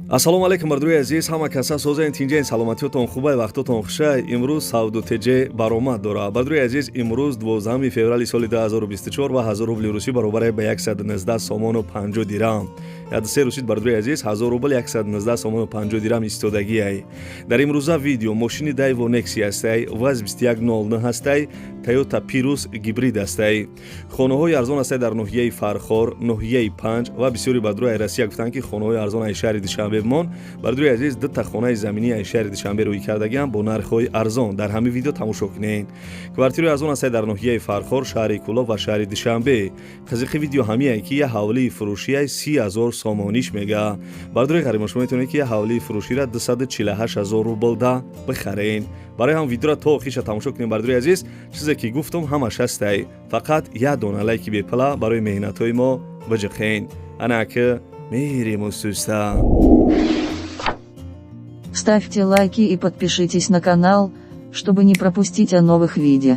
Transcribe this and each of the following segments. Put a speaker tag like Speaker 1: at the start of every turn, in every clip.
Speaker 1: Ассалому алайкум, бардурои азиз, ҳама каса созаен, тинҷаен, саломатиётон хубай, вақтотон хушай. Имрӯз савду теҷе баромад дора, бардурои азиз. Имрӯз 12 феврали соли 2024 ва 1000 рубли русӣ баробаре ба 119 сомону 50 дирам. Ядсе русид, бардурои азиз, 1000 рубл 119 сомону 50 дирам истодагиай. Дар имрӯза видео мошини Дайво Некси ҳастай, ВАЗ 2109 ҳастай, Тойота Пирус гибрид ҳастай. Хонаҳои арзон ҳастай дар ноҳияи Фархор, ноҳияи Панҷ ва бисёри бардурои Россия гуфтанд, ки хонаҳои арзон ай шаҳри Душанбе мон. Бардурои азиз, дута хонаи заминии ай шаҳри Душанбе рӯй кардагиам бо нархҳои арзон. Дар ҳамин видео тамошо кунед. Квартираи арзон ҳастай дар ноҳияи Фархор, шаҳри Кӯлоб ва шаҳри Душанбе. Қызиқи видео ҳамие, ки я ҳавлии фурӯшиай 30 000 сомониш мега. Бардурои ғарима, шумо метавонед, ки я ҳавлии фурӯшира 248 000 рубл да бихарен. Барои ҳам видеоро то охириша тамошо кунем, бардурои азиз. Чизе ки гуфтум, ҳамаш ҳастай, фақат як дона лайки бепала барои меҳнатҳои мо биҷиқен. Ана ки мерем устуста.
Speaker 2: Ставьте лайки и подпишитесь на канал, чтобы не пропустить о новых видео.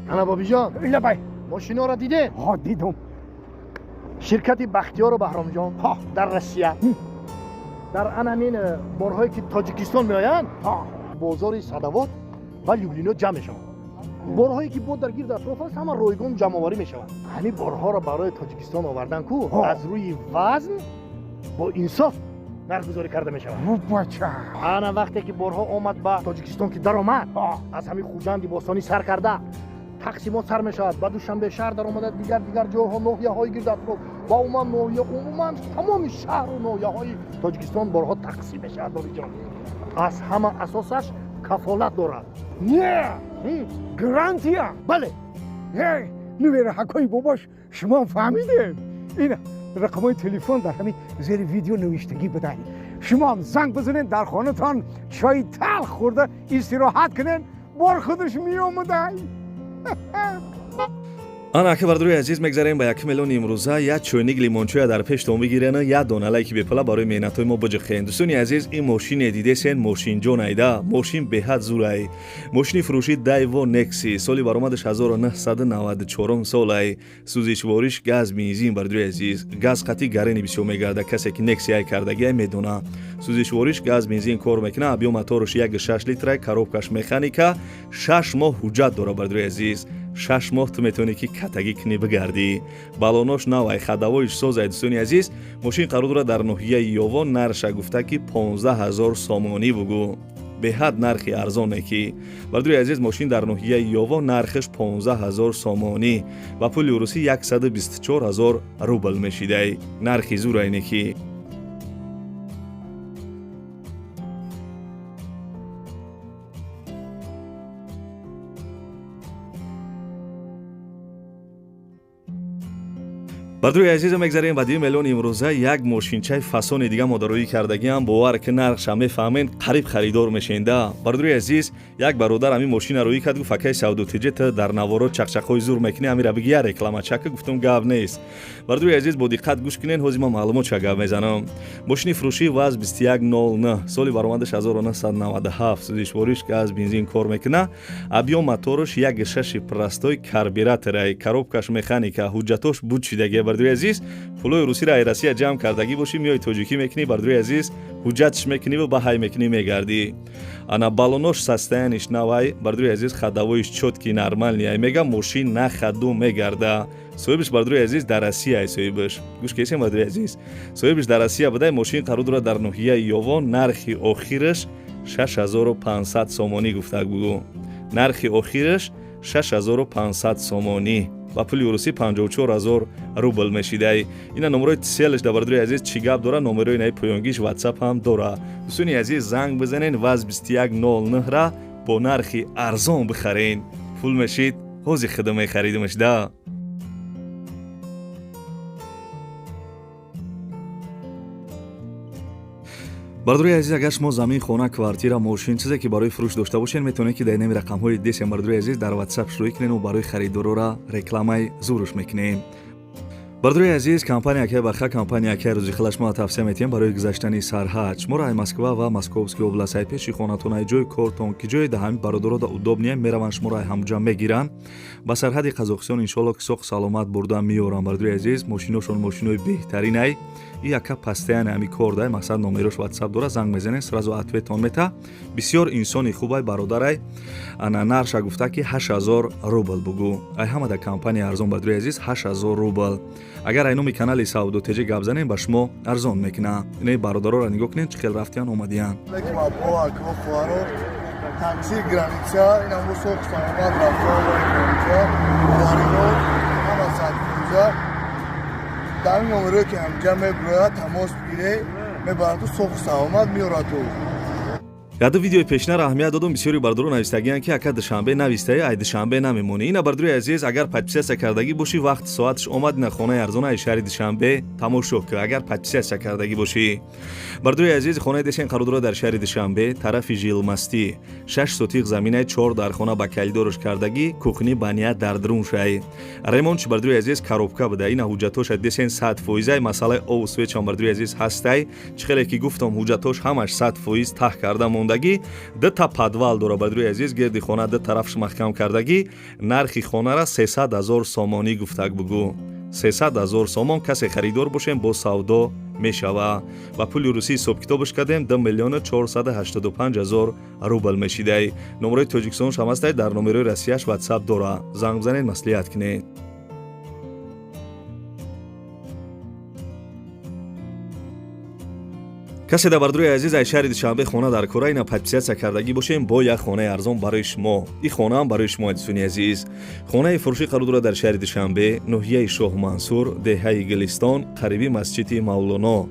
Speaker 3: Ана, Бобиҷон.
Speaker 4: Лабай.
Speaker 3: Мошиноро дидед?
Speaker 4: Ҳо, дидум.
Speaker 3: Ширкати Бахтиёру Баҳромҷон дар Россия дар анамин борҳое, ки Тоҷикистон меоянд, бозори Садовод ва Люблино ҷамъ мешаванд. Борҳое, ки бо дар гирд атроф аст, ҳама ройгон ҷамъоварӣ мешаванд. Ҳамин борҳоро барои Тоҷикистон овардан ку аз рӯи вазн бо инсоф нархгузорӣ карда мешавад.
Speaker 4: Бача.
Speaker 3: Ана, вақте ки борҳо омад ба Тоҷикистон, ки даромад, аз ҳамин Хуҷанди бостонӣ сар карда тақсимот сар мешавад, ба Душанбе шаҳр даромада, дигар дигар ҷойҳо, ноҳияҳои гирд атроф ва умуман ноҳия, умуман тамоми шаҳру ноҳияҳои Тоҷикистон борҳо тақсим мешавад. Бобиҷон, аз ҳама асосаш кафолат дорад.
Speaker 4: Не, гарантия.
Speaker 3: Бале.
Speaker 4: Нувераҳакои бобош, шумо фаҳмидед, ин рақамҳои телефон дар ҳамин зери видео навиштагӣ будай. Шумоам занг бизанед, дар хонатон чои талх хӯрда истироҳат кунед, бор худаш меомадай.
Speaker 1: Ана ака, бардурои азиз, мегзарем ба 1 миллиони имрӯза. Як чойник лимончоя дар пештон бигирена, як дона лайки бепала барои меҳнатҳои мо биҷиқен. Дӯстони азиз, ин мошине дидесен, мошинҷон айда, мошин беҳад зурай. Мошини фурӯши Дайво Некси, соли баромадаш 1994 солай, сӯзишвориш газ, бензин. Бардурои азиз, газ қатӣ гарени бисёр мегарда. Касе ки Некси ай кардагиай, медона. Сӯзишвориш газ, бензин кор мекуна, объём моторш 1,6 литрай, коробкаш механика, 6 моҳ ҳуҷҷат дора. Бардурои азиз, 6 моҳ ту метавонӣ, ки катагӣ кунӣ, бигардӣ. Балонош навай, ходовойш созай. Дӯстони азиз, мошин қарор дорад дар ноҳияи Ёвон. Нарша гуфта, ки 15 000 сомонӣ бугӯ, беҳад нархи арзоне ки. Бардури азиз, мошин дар ноҳияи Ёвон, нархаш 15 000 сомонӣ, ба пули русӣ 124 000 рубл мешидай. Нархи зурайне ки. Бардури азиза, мегзарем ба 2 миллион имрӯза. Як мошинчаи фасони дига модароӣ кардагиам. Бовар ки, нархша мефаҳмен, қариб харидор мешенда. Бардури азиз, як бародар ҳамин мошина рӯӣ кард, гуфт: «Акаи савдотиҷа, ту дар наворо чақчақҳои зур мекунӣ, ҳамира биги, я реклама чака». Гуфтум: «Гап нест». Бардури азиз, бо диққат гӯш кунен, ҳозир ман маълумот ча гап мезанам. Мошини фурӯшӣ ВАЗ 2109, соли баромадаш 1997, сӯзишвориш газ, бензин кор мекуна, объём моторш 1,6 простой, карбюраторай, коробкаш механика, ҳуҷҷатош буд шидагия. Бардури азиз, пулои русиро ай Россия ҷамъ кардагӣ бошӣ, меои, тоҷикӣ мекунӣ. Бардури азиз, ҳуҷҷатш мекунӣ ва ба ҳай мекунӣ, мегардӣ. Ана, балонош состояниш навай. Бардури азиз, ходовойш чёткий, нормальный ай. Мега, мошин на ходу мегарда. Соҳибиш, бардури азиз, дар Россия ай. Соҳибиш, гӯш кесем, бардури азиз, соҳибиш дар Россия будай. Мошин қарор дорад дар ноҳияи Ёвон. Нархи охираш 6500 сомонӣ гуфта бугӯ. Нархи охираш 6500 сомонӣ, ба пули русӣ 54 000 рубл мешидай. Ина номерои Тселш да. Бардури азиз, чӣ гап дора, номерои наи поёнгиш Ватсап ҳам дора. Дӯстони азиз, занг бизанен, ВАЗ 2109 ра бо нархи арзон бихарен. Пул мешид, ҳози худо мехаридимаш да. Бардури азиз, агар шумо замин, хона, квартира, мошин, чизе ки барои фурӯш дошта бошед, метавонед, ки дар инами рақамҳои десем, бардури азиз, дар Ватсап шурӯъ кунем, барои харидорора рекламаи зуруш мекунем. Бардури азиз, компания Акай Баха, компания Акай Рӯзихела шумо тавсия метиҳем барои гузаштани сарҳад. Шуморо ай Москва ва Московский област, ай пеши хонатон, ай ҷои кортон, ки ҷои да ҳамин бародарода удобнее, мераванд, шуморо ай ҳамҷа мегиранд, ба сарҳади Қазоқистон, иншоалло, ки соқ саломат бурда меоранд. Бардури азиз, мошиношон мошинои беҳтаринай. И яка постоянно ҳами кор дай, мақсад, номерош WhatsApp дора, занг мезанед, сразу ответон мета. Бисёр инсони хубай, бародарай. Ана нарша гуфта, ки 8000 рубл бугӯ. Ай ҳама да компания арзон, бародари азиз, 8000 рубл. Агар ай номи канали Савдо ТЖ гап занем, ба шумо арзон мекуна. Инаи бародароро нигоҳ кунед, чӣ хел рафтиян, омадиян.
Speaker 5: Такси граница инам сох саломат рафта граница боварино ҳама 100%. Дар ин номерое ки ҳамҷа мебирояд, тамос бигире, мебараду соху саломат меораду.
Speaker 1: Яду видеои пешинара аҳамият додум, бисёри бародаро навистагиянд, ки ака, Душанбе навистаи, ай Душанбе намемонӣ. Ина, бародари азиз, агар подписаться кардагӣ бошӣ, вақт соаташ омад, ина хонаи арзона ай шаҳри Душанбе тамошо кӯ, агар подписаться кардагӣ бошӣ. Бародари азиз, хонаи десен қарор дорад дар шаҳри Душанбе, тарафи Жилмастӣ, 6 сотих заминаи, чор дархона ба калидорш кардагӣ, кухни, баня дар даруншай. Ремонтш, бародари азиз, коробка буда. Ина ҳуҷҷатоша десен, 100%-ай. Масъалаи обу светчам, бародари азиз, ҳастай. Чӣ хеле ки гуфтам, ҳуҷҷатош ҳамаш 100% таҳ карда мондагӣ. Дута подвал дора, бародари азиз, гирди хона ду тарафш маҳкам кардагӣ. Нархи хонара 300 000 сомонӣ гуфтак бугӯ, 300 000 сомон. Касе харидор бошем, бо савдо мешава. Ба пули русӣ ҳисобкитобаш кардем, 2 миллиону 485 ҳазор рубл мешидай. Номерои Тоҷикистонш ҳам ҳастай, дар номерои Россияш WhatsApp дора, занг бизанед, маслиҳат кунед. Касе дар, бародарои азиз, аз шаҳри Душанбе хона дар кора, ина подписаться кардагӣ бошем, бо як хонаи арзон барои шумо. И хонаам барои шумо, дӯстони азиз. Хонаи фурӯшӣ қарор дорад дар шаҳри Душанбе, ноҳияи Шоҳмансур, деҳаи Гулистон, қариби масҷиди Мавлоно.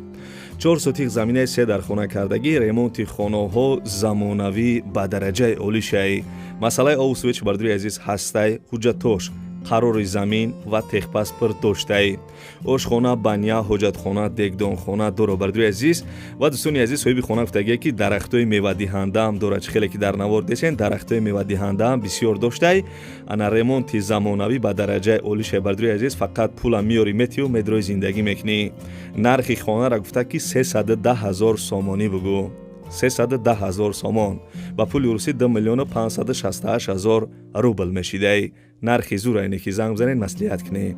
Speaker 1: 4 сотих заминаи, се дар хона кардагӣ, ремонти хонаҳо замонавӣ ба дараҷаи олишай. Масъалаи обу свет, бародари азиз, ҳастай. Ҳуҷҷатош, қарори замин ва техпаспорт доштай. Ошхона, баня, ҳоҷатхона, дегдонхона дора, бародари азиз. Ва, дӯстони азиз, соҳиби хона гуфтагие, ки дарахтҳои мевадиҳандаам дорад. Чӣ хеле ки дар навор десен, дарахтҳои мевадиҳандаам бисёр доштай. Ана ремонти замонавӣ ба дараҷаи олишай, бародари азиз. Фақат пула меёри, метиҳу медрои зиндагӣ мекунӣ. Нархи хонара гуфта, ки 310 000 сомонӣ бугӯ, 310 000 сомон, ба пули русӣ 2 миллиону 568 ҳазор рубл мешидай. Нархи зур айне ки занг бизанед, маслиҳат кунед.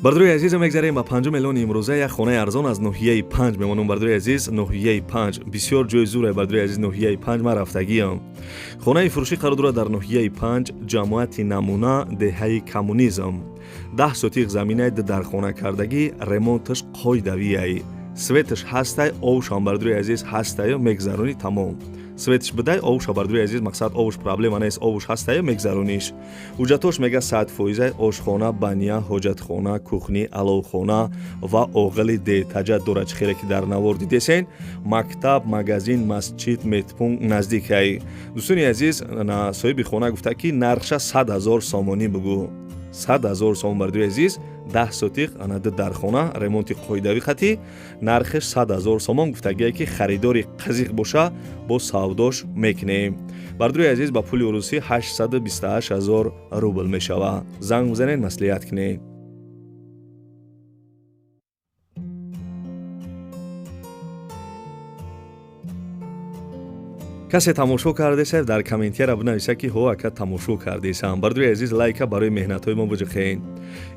Speaker 1: Бародарои азизам, мегзарем ба панҷум эълони имрӯза. Як хонаи арзон аз ноҳияи Панҷ мемонам. Бародарои азиз, ноҳияи Панҷ бисёр ҷои зурай. Бародарои азиз, ноҳияи Панҷ ман рафтагиам. Хонаи фурӯшӣ қарор дорад дар ноҳияи Панҷ, ҷамоати Намуна, деҳаи Коммунизм. 10 сотих заминаи, ду дархона кардагӣ, ремонташ қоидавиай, светаш ҳастай, овшам, бародарои азиз, ҳастаю мегзаронӣ, тамом. Светш бидай, овша, бародарои азиз, мақсад, овш проблема нест, овш ҳастаю мегзарониш. Ҳуҷҷатош мега 100%-ай. Ошхона, баня, ҳоҷатхона, кухни, аловхона ва оғили детаҷа дорад. Чӣ хеле ки дар навор дидесен, мактаб, магазин, масҷид, медпункт наздикай. Дӯстони азиз, соҳиби хона гуфта, ки нархша 100 000 сомонӣ бугӯ, 100 000 сомон. Бародарои азиз, 10 сотих, ана ду дархона, ремонти қоидавӣ хатӣ, нархеш 100 000 сомон гуфтагие, ки харидори қазиқ боша, бо савдош мекунем. Бародарои азиз, ба пули русӣ 828 ҳазор рубл мешавад. Занг бизанед, маслиҳат кунед. Касе тамошо кардеса, дар комментияра бинависа, ки ҳо, ака, тамошо кардесам. Бародари азиз, лайка барои меҳнатҳои мо биҷиқен.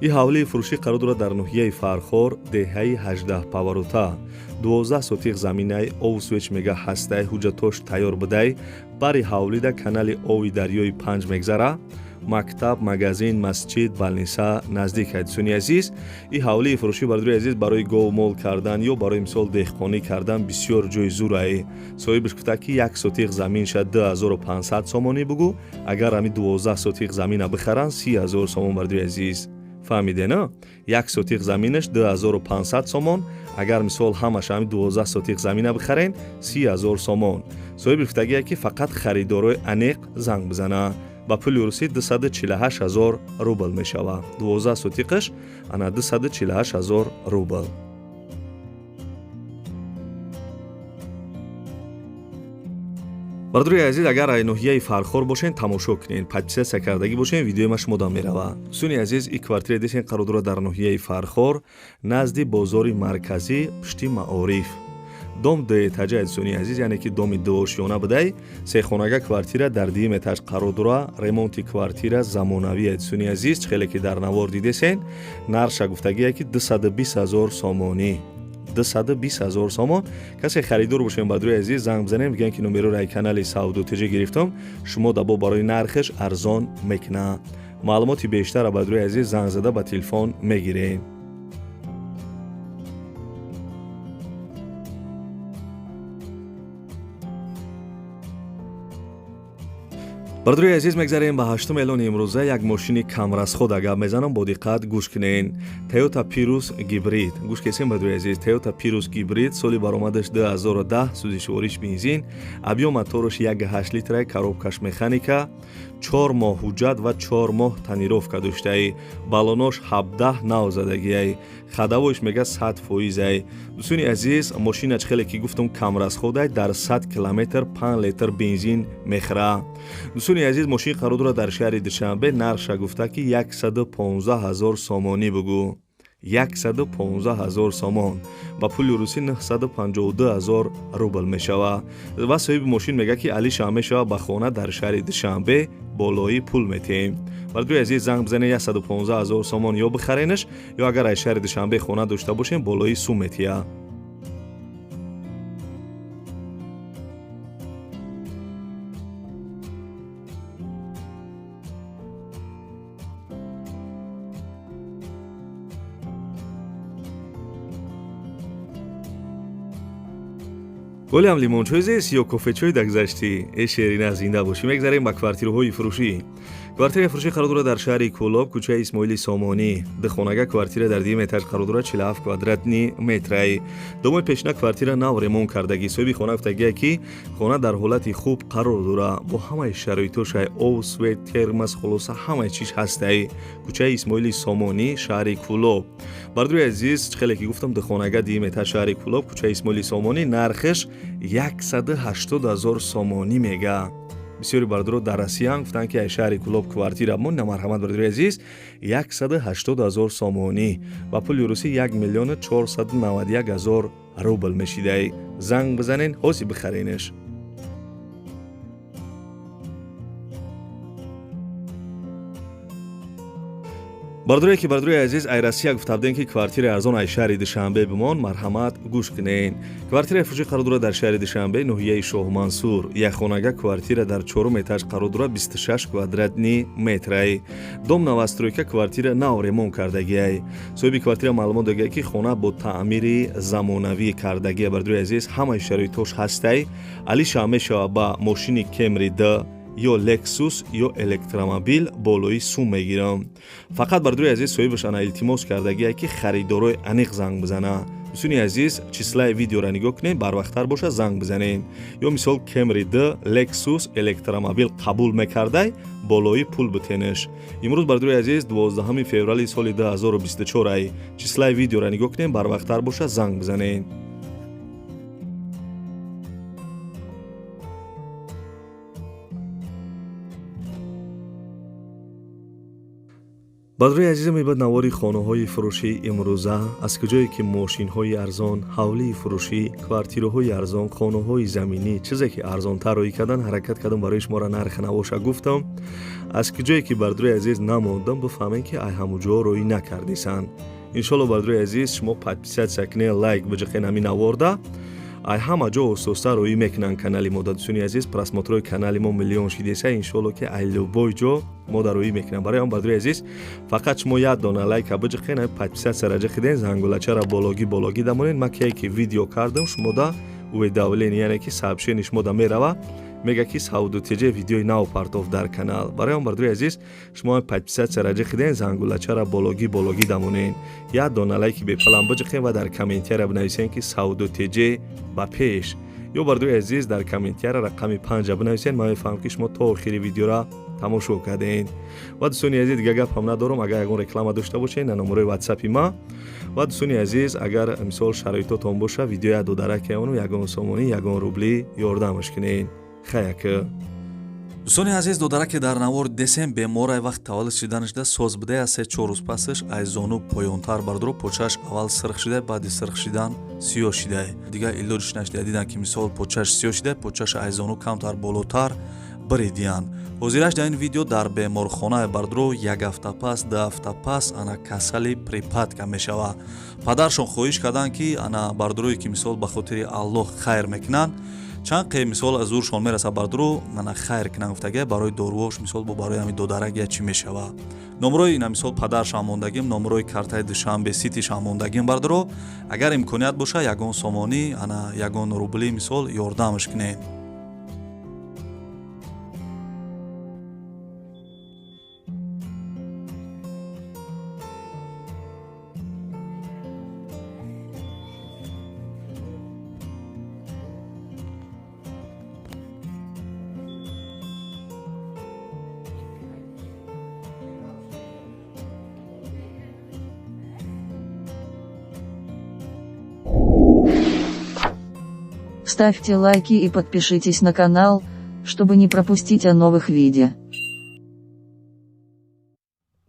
Speaker 1: И ҳавлии фурӯшӣ қарор дорад дар ноҳияи Фархор, деҳаи 18 Паварота. 12 сотих заминаи, ов свет мега ҳастай, ҳуҷҷатош тайёр будай. Бари ҳавлида канали ови дарёи Панҷ мегзара. Мактаб, магазин, масҷид, больница наздик. Дӯстони азиз, и ҳавлии фурӯшӣ, бародари азиз, барои говмол кардан ё барои мисол деҳқонӣ кардан бисёр ҷои зурае. Соҳибаш гуфта, ки 1 сотих заминша 2500 сомонӣ бугӯ. Агар ҳами 12 сотих замина бихаранд, 30 000 сомон. Бародари азиз, фаҳмидена? 1 сотих заминаш 2500 сомон, агар мисол ҳамаш ҳами 12 сотих замина бихарен, 30 000 сомон. Соҳиби гуфтагие, ки фақат харидорои аниқ занг бизана. Ба пули русӣ 248 ҳазор рубл мешавад. 12 сотиқаш ана 248 ҳазор рубл. Бародарои азиз, агар ай ноҳияи Фархор бошен, тамошо кунед, подписаться кардагӣ бошен, видеои ма шумода мерава. Дӯстони азиз, и квартира десен қарор дорад дар ноҳияи Фархор, назди бозори марказӣ, пушти маориф. Дом дуэтажа, дӯстони азиз, яъне ки доми дуошёна будай. Сехонага квартира дар дуюм этаж қарор дора. Ремонти квартира замонавия, дӯстони азиз, хеле ки дар навор дидесен. Нархша гуфтагие ки 220 ҳазор сомонӣ, 220 ҳазор сомон. Касе харидор бошем, бародари азиз, занг бизанем, бигӯем ки номероро ай канали Савдо ТЖ гирифтам, шумо дабо барои нархаш арзон мекунад. Маълумоти бештара, бародари азиз, занг зада ба телефон мегирем. Бародари азиз, мегзарем ба ҳаштум эълони имрӯза. Як мошини камрасход гап мезанам, бо диққат гӯш кунен. Toyota Prius гибрид. Гӯш кесем, бародари азиз. Toyota Prius гибрид, соли баромадаш 2010, сӯзишвориш бензин, объём мотораш 1,8 литра, коробкаш механика, 4 моҳ ҳуҷҷат ва 4 моҳ тонировка доштаи, баллонош 17 нав задагиай, ходовойш мега 100 фоизай. Дӯстони азиз, мошина хеле ки гуфтам камрасходай, дар 100 километр 5 литр бензин мехӯра. Дӯстони азиз, мошин қарор дорад дар шаҳри Душанбе. Нархша гуфта ки 115 ҳазор сомонӣ бугӯ, 115 ҳазор сомон, ба пули русӣ 952 ҳазор рубл мешавад. Ва соҳиби мошин мегӯяд ки алиша мешавад ба хона дар шаҳри Душанбе, болоӣ пул метиҳем. Бародари азиз, занг бизанед, 115 ҳазор сомон ё бихаренаш, ё агар аз шаҳри Душанбе хона дошта бошем, болои сум метиҳад. Голиам лимончой зест ё кофечой дагзаштӣ? Э, шерина, зинда бошӣ. Мегзарем ба квартираҳои фурӯшӣ. Квартираи фурӯшӣ қарор дорад дар шаҳри Кӯлоб, кӯчаи Исмоили Сомонӣ. Духонага квартира дар дуюм этаж қарор дорад, 47 квадратный метрай. Домои пешина квартира нав ремонт кардагӣ. Соҳиби хона гуфтагие ки хона дар ҳолати хуб қарор дорад, бо ҳамаи шароитошай, об, свет, термос, хулоса ҳамаи чиз ҳастай. Кӯчаи Исмоили Сомонӣ, шаҳри Кӯлоб. Бародари азиз, хеле ки гуфтам, духонага дуюм этаж, шаҳри Кӯлоб, кӯчаи Исмоили Сомонӣ, нархаш 180 ҳазор сомонӣ мега. Бисёри бародаро дар Россияам гуфтанд ки ай шаҳри Кӯлоб квартира мо. На, марҳамат, бародари азиз, 180 ҳазор сомонӣ, ба пули русӣ 1 миллиону 491 ҳазор рубл мешидай. Занг бизанен, ҳози бихаренеш. Бародаре ки, бародари азиз, ай Россия гуфта будем ки квартираи арзон ай шаҳри Душанбе бимон, марҳамат, гӯш кунен. Квартираи фурӯшӣ қарор дорад дар шаҳри Душанбе, ноҳияи Шоҳмансур. Якхонага квартира дар чорум этаж қарор дорад, 26 квадратный метрай. Дом новостройка, квартира нав ремонт кардагиай. Соҳиби квартира маълумот додагиай ки хона бо таъмири замонавӣ кардагия. Бародари азиз, ҳамаи шароитош ҳастай. Алиша мешавад ба мошини Кемри д ё Лексус ё электромобил, болои сум мегирам. Фақат, бародари азиз, соҳибаш ана илтимос кардагие ки харидорои аниқ занг бизана. Дӯстони азиз, числаи видеоро нигоҳ кунед, барвақттар боша, занг бизанед. Ё мисол Кемри д, Лексус, электромобил қабул мекардай, болои пул битенеш. Имрӯз, бародари азиз, 12 феврали соли 2024 ай. Числаи видеоро нигоҳ кунед, барвақттар боша, занг бизанед. Бародари азизам, мебад навори хонаҳои фурӯшии имрӯза, аз куҷое ки мошинҳои арзон, ҳавлии фурӯшӣ, квартираҳои арзон, хонаҳои заминӣ, чизе ки арзонтар роӣ кардан ҳаракат кардам, барои шуморо нарх навоша гуфтам. Аз куҷое ки, бародари азиз, намондам, бифаҳмем ки ай ҳамуҷо роӣ накардесанд. Иншолло, бародари азиз, шумо подписаться кунед, лайк биҷиқен ҳамин наворда. Ай ҳама ҷо оҳиста роӣ мекунанд канали мо. Дӯстони азиз, просмотрҳои канали мо миллион шидеса. Иншолло ки ай любой ҷо мо дар роӣ мекунам. Барои он, бародари азиз, фақат шумо як дона лайка биҷиқен, подписаться ҷиқиден, зангулачара бологӣ бологӣ дамонед. Ма кие ки видео кардам, шумода уведомление, яъне ки сообщение шумода мерава, мега ки Савду ТЖ видеои нав партов дар канал. Барои он, бародари азиз, шумо подписаться ҷиқиден, зангулачара бологӣ бологӣ дамонед, як дона лайки бепалам биҷиқен ва дар комментария бинависен ки Савду ТЖ ба пеш. Ё, бародари азиз, дар комментария рақами панҷа бинависен, ман мефаҳмам ки шумо то охири видеора тамошо кардем. Ва, дӯстони азиз, дигар гап ҳам надорам. Агар ягон реклама дошта бошед, на номерои ватсапи ма. Ва, дӯстони азиз, агар мисол шароитотон боша, видеоя додаракаону ягон сомонӣ, ягон рубли ёрдамаш кунед. Хаяка. Дӯстони азиз, додараке дар навор десем беморай вақт таваллуд шиданашда соз будая, 3-4 рӯз пасаш ай зону поёнтар бардоро почааш аввал сирх шидай, баъди сирх шидан сиёҳ шидай. Дигар илоҷиш нашидай, дидан ки мисол почааш сиёҳ шидай, почааш ай зону камтар болотар биридиянд. Ҳозираш дар ин видео дар беморхонаи бардро як ҳафта пас, 2 ҳафта пас ана касали припадка мешавад. Падаршон хоҳиш карданд, ки ана бардорое ки мисол ба хотири Аллоҳ хайр мекунанд, чанд қе мисол аз зуршон мераса бардро ана хайр кунанд гуфтага, барои доруош мисол бо барои ҳамин додарак я чӣ мешавад. Номрои ина мисол падаршам мондагим, номрои картаи Душанбе Ситишам мондагим бардро, агар имконият боша ягон сомонӣ ана ягон рубли мисол ёрдамаш кунед.
Speaker 2: Ставьте лайки и подпишитесь на канал, чтобы не пропустить о новых видео.